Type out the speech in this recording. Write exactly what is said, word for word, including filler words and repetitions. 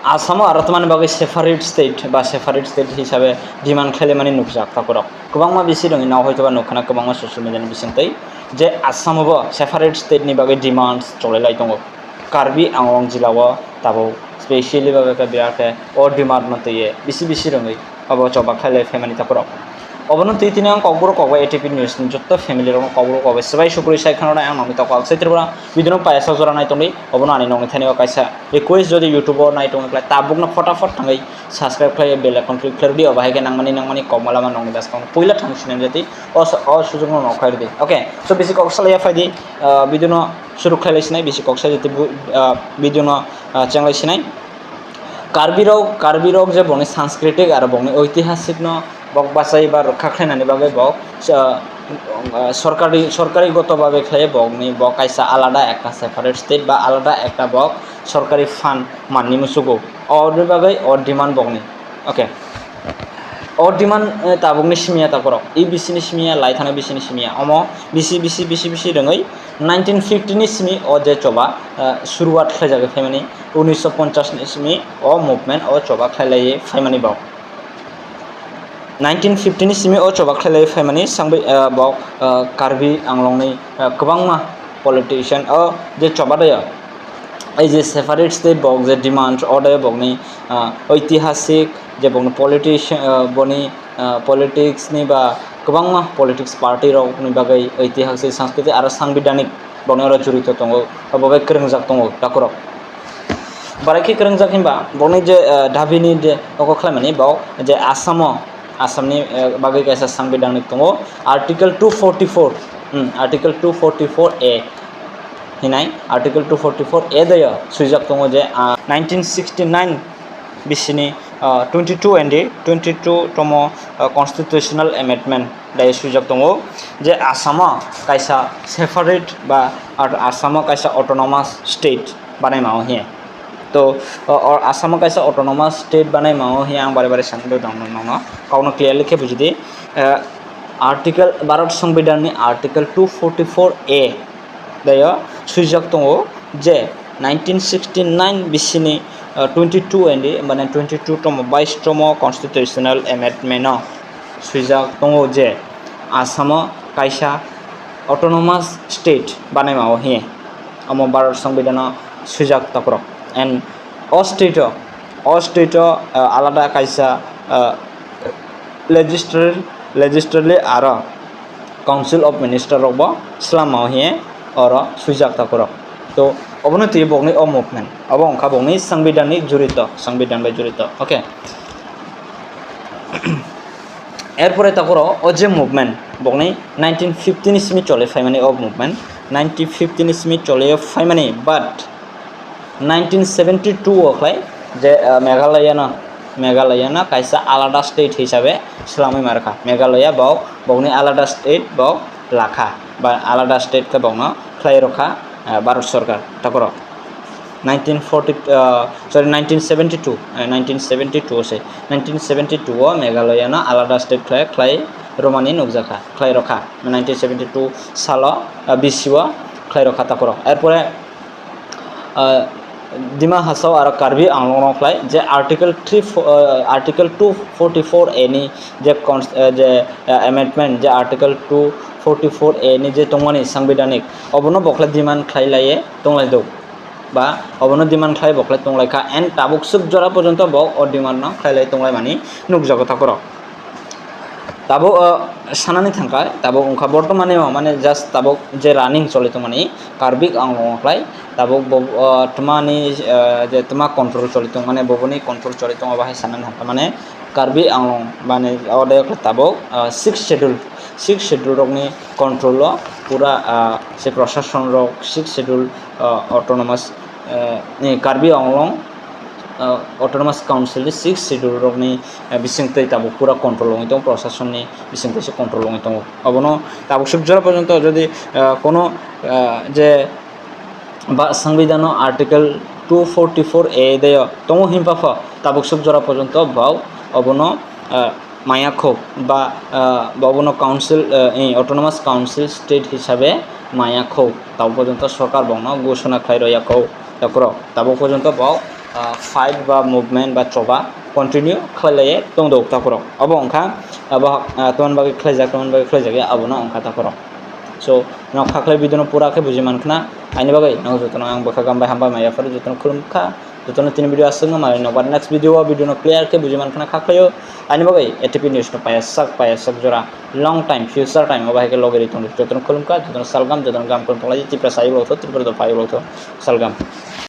Asamo aro tamani bagwi separate state ba separate state hisabe demand khlaimani nukjak takhorok. Kwbangma bisi rwngwi no hoitoba nukha na kwbangma social media ni bisingtwi je Asamo bo separate state ni bagwi demands cholai lai tongo. Karbi Anglong jila o tabuk specially bagwi khe biya khe o demand no twiwi bisi bisi rwngwi abo choba khlailai phaimani takhorok. Obono twi tini ang kokborok kokbai A T P news ni jotto family rokno kokborok kokbai swbai sukrui sai khana ang nangni toko ang sai Tripura video no paisa jora nai tongdi. Obono ani nongni thani o kaisa request, jodi YouTube o nai tongwi khlai tabukno photafot thangwi subscribe khlai bell icon click khlai rwdi, obo hai khe nangmani nangmani kokma lama nongni bwskang puila thang sinai jati o o sujukno nok khlai rwdi. Okay, so bisi kok salaiya phaidi, ah, video no suru khlai lai sinai bisi kok sai jati bu-, ah, video no, ah, cheng lai sinai. Karbi rok, Karbi rok je bongni sanskritik aro bongni oitihasik no bok bachai ba rwkha khlainani bagwi bok, ah, ah, sorkari, sorkari goto babe khlai bokni bok kaisa alada ekta separate state ba alada ekta bok sorkari fund manni musugo. Oboni bagwi o demand bokni. Okay. O demand, eh, tabukni simiya takhorok. I bisini simiya, lai thana bisini simiya. Omo bisi, bisi, bisi, bisi rwngwi nineteen fifty ni simi o je choba, eh, suruwat khlaijagwi phaimani, unisho ponchas ni simi o movement o choba khlailaiwi phaimani bok. Nineteen fifty ni simi o choba khlailaiwi phaimani sangwi, eh, bok, eh, Karbi Anglongni, eh, kwbangma politician o je choba dayo. Ei je separate state bok je demand o dayo bokni, ah, oitihasik je bokni politician, ah, boni, ah, politics ni ba kwbangma politics party rok ni bagwi oitihasik, sanskritik aro sangbidhanik bokni oro jorito tongo, abo bai kwrwngjak tongo takhorok. Barai khe kwrwngjak hinba bokni je, ah, dabi ni je oko khlaimani bok je Assam o Assamni, eh, bagwi kaisa sangbidhanik tongo, Article two forty-four, hmm, Article two forty-four A hinai, Article two forty-four A dayo swijak tongo je, ah, nineteen sixty-nine bisini, ah, twenty-two and twenty-two tomo, ah, constitutional amendment dayo swijak tongo je Assamo kaisa separate ba, ah, Assamo kaisa autonomous state banaima o hiya. To, o, o, Assamo kaisa autonomous state banaima o hiya ang bare bare sani dong nono. Kokno clearly khe bujidi. Eh, Article, Bharat Songbidan ni Article two forty-four A dayo swijak tongo je nineteen sixty-nine bisini, eh, twenty-two and, mane twenty-two tomo, bais tomo constitutional amendment o swijak tongo je Assamo kaisa autonomous state banaima o hiya. Omo Bharat Songbidan o swijak takhorok. And o state o, o state o, uh, alada kaisa, uh, legislat-, legislatively aro Council of Minister rok bo swlama o hiya oro swijak takhorok. To obono twi bokni o movement, obo wngkha bokni sangbidhan ni jorito, sangbidhan bai jorito. Okay. Erpore takhorok o je movement bokni nineteen fifty ni simi chole phaimani o movement, nineteen fifty ni simi chole phaimani, but nineteen seventy-two o khlai je, ah, Meghalaya no, Meghalaya no kaisa alada state hisabe swlamwi markha. Meghalaya bok, bokni alada state bok lakha, ba alada state khe bokno khlai rokha, ah, Bharat Sarkar takhorok. Nineteen forty, ah, sorry, nineteen seventy-two, eh, nineteen seventy-two se, nineteen seventy-two o Meghalaya no alada state khlai, khlai romani nukjakha, khlai rokha. Nineteen seventy-two salo, ah, B C o khlai rokha takhorok. Erpore, ah, Dima Hasao aro Karbi Anglong rok khlai je Article three, ah, Article two forty-four A ni je cons-, ah, je, ah, amendment, je Article two forty-four A ni je tongmani sangbidhanik, obono bokhlai demand khlai laiye tonglai do. Ba obono demand khlai bokhlai tonglaikha, and tabuk swk jora porjonto bo o demand no khlailai tonglaimani nukjago takhorok. Tabuk, uh, sanani thangkha, tabuk wngkha bortomani o, mane just tabuk je running choli tongmani Karbi Anglong khlai, tabuk bo, uh, twmani, uh, je twma control choli tong, mane boboni control choli tongo, bahai sanani thangkha, mane Karbi Anglong, mane ode tabuk, uh, sixth schedule, sixth schedule rokni control o pura, ah, se prosason rok sixth schedule, ah, autonomous, ah, ni Karbi Anglong, ah, autonomous council ni sixth schedule rokni, ah, bisingtwi tabuk pura control wngwi tongo, prosason ni bisingtwi se control wngwi tongo. Obono tabuk swk jora porjonto jodi, ah, kono, ah, je ba sangbidano Article two forty-four A de tongo hinpha pho tabuk swk jora porjonto bau obono, ah, maya khok ba, ah, ba obono council, ah, eh, autonomous council state hisabe maya khok tabuk porjonto sorkar bongno ghosona khlai rwya khok takhorok tabuk porjonto bau fight ba movement ba choba continue khlai lai tong do takhorok. Abo wngkha abo, ah, tamani bagwi khlaijak, tamani bagwi khlaijak ya, abono wngkha takhorok. So, nok khaklai video no pura khe buji man khna, ani bagwi nok jotono ang bwkha gam bai hambai maya phuru jotono khulum kha, jotono tini video aswk no mari nok bar next video o video no clear khe buji man khna kha khlaio, ani bagwi A T P news no paya sak paya sak jora long time future time o bahai khe logi ri tong jotono khulum kha, jotono salgam, jotono gam khulum tong lai Tripura sai ulo tho, Tripura do phai ulo tho, salgam.